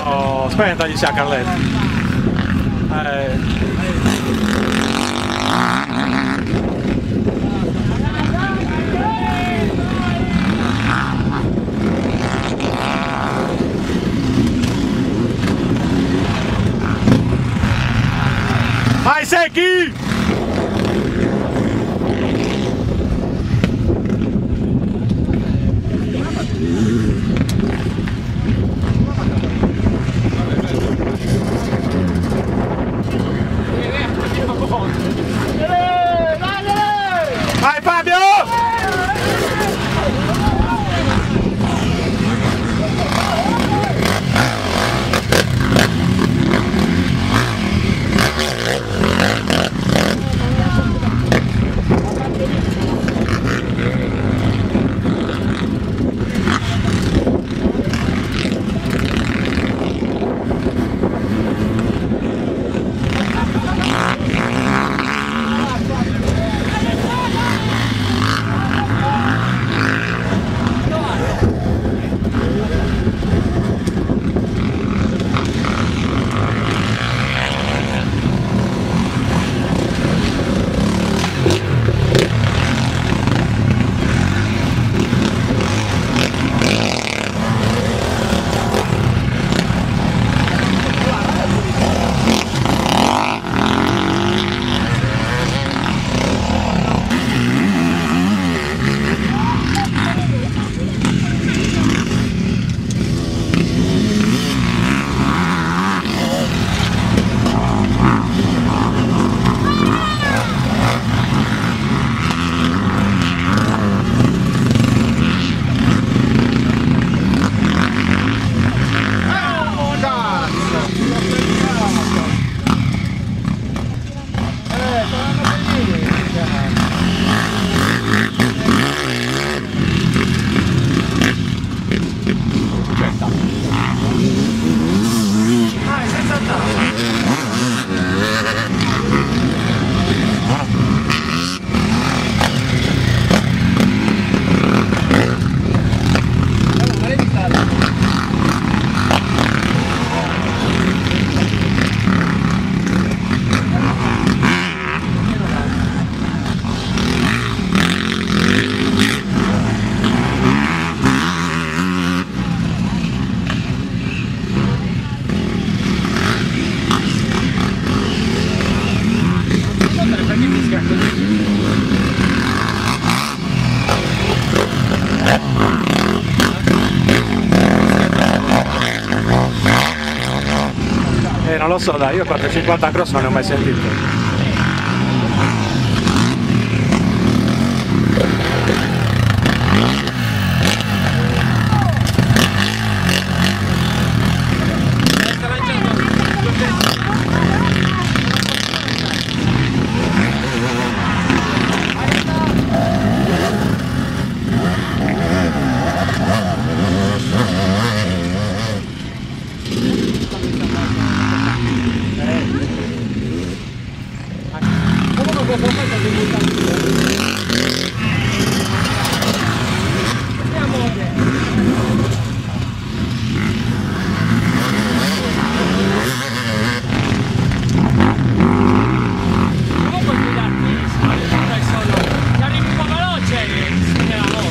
Oh, spenta gli sia Carletto. Eh. Vai Secchi! Vai Fabio! Eh, non lo so, dai, io 450 cross non ne ho mai sentito. Comunque è guidatissimo, è solo... Se arrivi un po' veloce, si spinge la moto.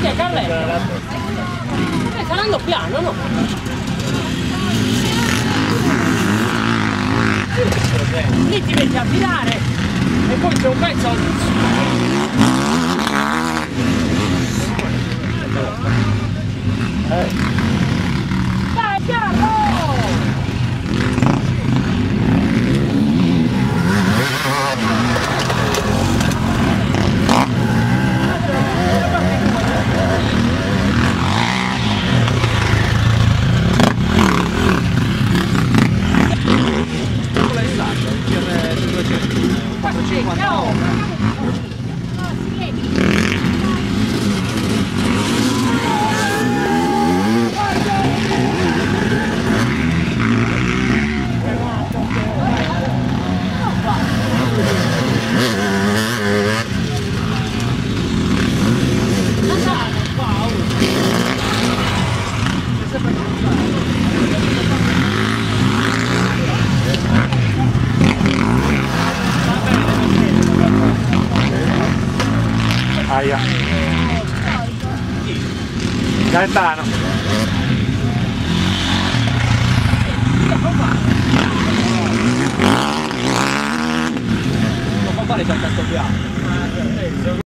Chi è Carletto? Eh, sta piano, no? Lì ti metti a filare e poi c'è un pezzo... Dai, piano! Aia. Gaetano. Non fa fare c'è il casco bianco.